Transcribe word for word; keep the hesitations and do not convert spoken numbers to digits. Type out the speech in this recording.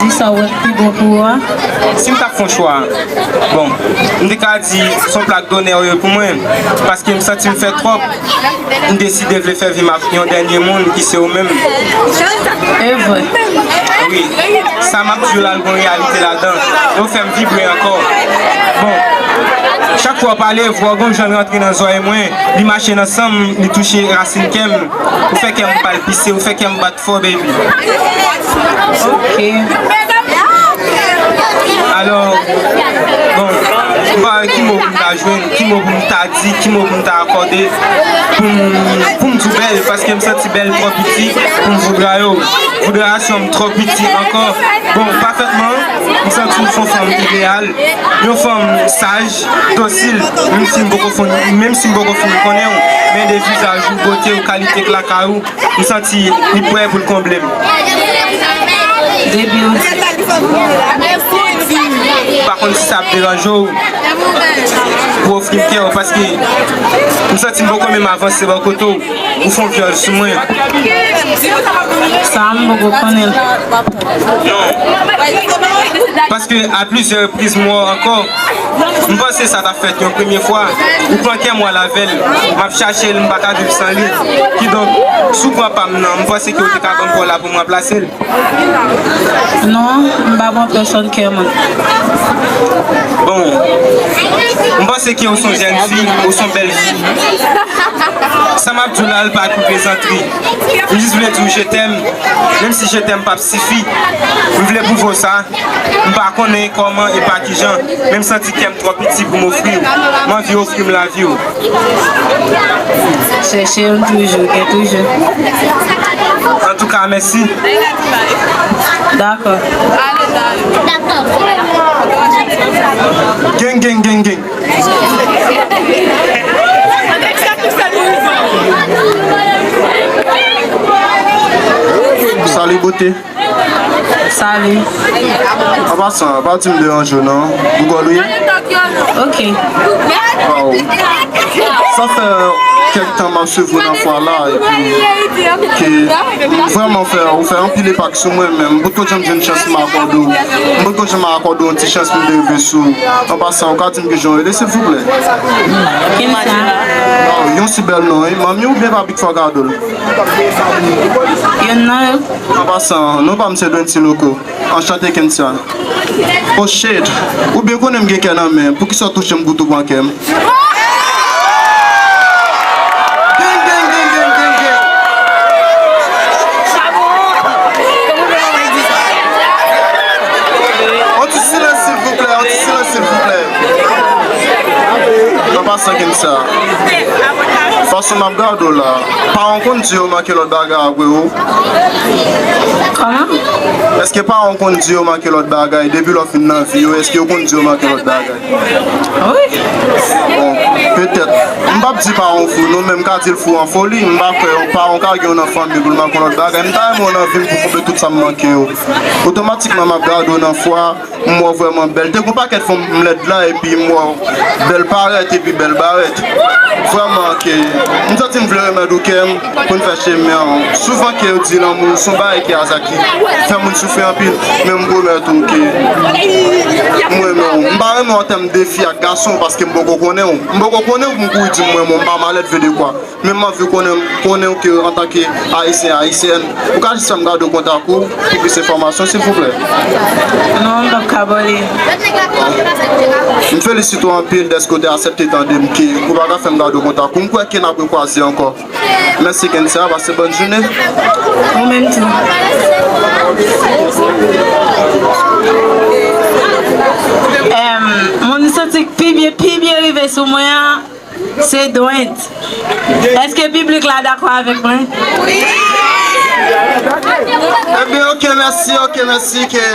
Sa w wè k pi bon pou ou a? Si m t ap fè yon chwa, bon, m te ka di se yon plak donè yo ye pou mwen, paske m santi m fè twòp. M deside vle fè vi m ak yon dènye moun ki se ou menm. E vre? Wi. Sa m ap di yo la, l gen yon reyalite ladan. Yo fè m vibre ankò. Bon, chak fwa w pale, vwa w gen yon jan l rantre nan zòrèy mwen, li mache nan san m, li touche rasin kè m. Ou fè kè m palpise, ou fè kè m bat fò, baby. Ok. Alò, bon, m pa wè ki mo pou m ta jwenn, ki mo pou m ta di, ki mo pou m ta akòde pou m, pou m di w bèl, paske m santi bèl twò piti pou m voudraye w. Voudrasyon m twò piti ankò. Bon, pafètman, m santi w se yon fanm ideyal, yon fanm saj, dosil, menm si m poko fin, menm si m poko fin konnen w, men de vizaj ou, bote ou, kalite k lakay ou, m santi li prè pou l konble m. Depi w. M pa konn si sa ap deranje w pou ofri m kè w, paske m santi m poko menm avanse bò kote w. Ou fè yon vyòl sou mwen. Sa a, m poko konnen l. Non. Paske a plizyè repriz m wè w ankò. M panse sa t ap fèt yon premye fwa. Ou pran kè m, w al avè l. M ap chache l, m pa ka viv san li. Kidonk, si w pran pa m nan, m panse ke w te ka ban m pa w la pou m ranplase l. Non, m pa pran pèsonn kè mwen. Bon, m panse ke w se yon jèn fi, ou se yon bèl fi. Sa m ap di w la, l pa pou plezantri. M jis vle di w je t'aime, menm si je t'aime p ap sifi. M vle pwouve w sa. M pa konnen kòman e pa kijan, men m santi kè m twò piti pou m ofri w. M anvi ofri m lavi w. Chèche m toujou, gen toujou. Antouka, mèsi. Dakò. Gang, gang, gang, gang. Salut, beauté. Salut. An pasan, pa di m deranje w non. Gougòl ou ye? Ok. Waw. Sa fè kèk tan m ap swiv ou nan fwa la, epi ke vrèman fè, ou fè anpil enpak sou mwen, men m potko janm jwenn chans m akòde w. M potko janm akòde w yon ti chans pou m te rive sou ou. An pasan, ou ka di m kijan w rele, silvouplè? Kensa. Waw, yon si bèl non, wi. Manmi oubyen papi k fè w kado l? Youn nan yo. An pasan, non pa m se Dwenty Loco. Anchante, Kensia. Oh shit! Ou byen konnen m gen kè nan men, poukisa w touche m pou tou pran kè m? Gang, gang, gang, gang, gang, gang. On ti silans, silvouplè, on ti silans, silvouplè. An pasan, Kensia. Fason m ap gade w la, paran w konn di yo manke lòt bagay apre w? Kòman? Èske paran w konn di yo manke lòt bagay depi lè w fin nan vi yo? Èske yo konn di yo manke lòt bagay? Wi. Bon, petèt. M p ap di paran w fou, non, men m ka di l fou an foli. M pa kwè yon paran w ka gen w nan fanmi pou l manke w lòt bagay. M ta renmen w nan vi m pou konble tout sa m manke yo. Otomatikman, m ap gade w nan fwa. M wè w vrèman bèl. Te gon pakèt fanm m lèd la, epi m wè w bèl parèt, epi bèl barèt. Vrèman ke m santi m vle remèd ou kè m pou n fè chemen an. Souvan ke yo di lanmou se yon bagay ki aza ki fè moun soufri anpil, men m pwomèt ou ke m renmen w. M pa renmen w an tèm de fi ak gason, paske m poko konnen w. M poko konnen w pou m kouri di m renmen w, m pa malèt vle de kwa. Men m anvi konnen, konnen w ke antanke Ayisyen, Ayisyèn, ou ka jis fè m gade w kontak ou pou plis enfòmasyon, silvouplè? Non, m p ap ka ba w li. M felisite w anpil dèske w te aksepte tande m ke ou pa ka fè m gade w kontak ou. M kwè ke n ap rekwaze ankò. Mèsi, Kensia, pase bòn jounen. Ou menm tou. Em, moun m santi k pi byen, pi byen rive sou mwen an, se Dwent. Èske piblik la dakò avèk mwen? Ebyen, ok, mèsi, ok, mèsi, ke